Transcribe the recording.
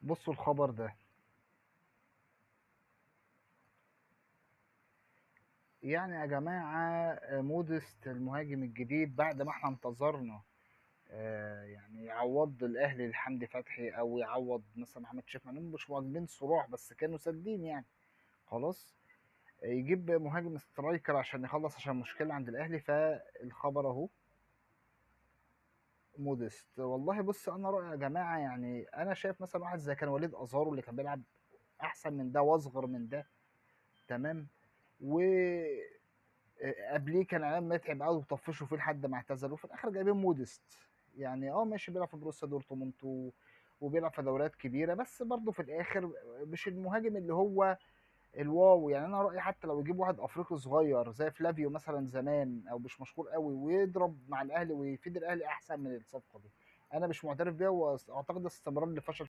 بصوا الخبر ده. يعني يا جماعة مودست المهاجم الجديد بعد ما احنا انتظرنا، يعني يعوض الأهلي لحمدي فتحي أو يعوض مثلا محمد شريف، مع إنهم مش مهاجمين صراح بس كانوا سادين يعني. خلاص يجيب مهاجم striker عشان يخلص، عشان مشكلة عند الأهلي. فالخبر أهو مودست. والله بص أنا رأيي يا جماعة، يعني أنا شايف مثلا واحد زي كان وليد أزارو اللي كان بيلعب أحسن من ده وأصغر من ده، تمام، و قبليه كان عماد متعب قوي وطفشوا فيه لحد ما اعتزلوا، وفي الاخر جايبين مودست. يعني ماشي بيلعب في بروسيا دورتموند وبيلعب في دوريات كبيرة، بس برضه في الاخر مش المهاجم اللي هو ال wow. يعني انا رايي حتى لو يجيب واحد افريقي صغير زي فلافيو مثلا زمان، او مش مشهور قوي، ويضرب مع الاهلي ويفيد الاهلي احسن من الصفقة دي. انا مش معترف بيها، واعتقد استمرار لفشل.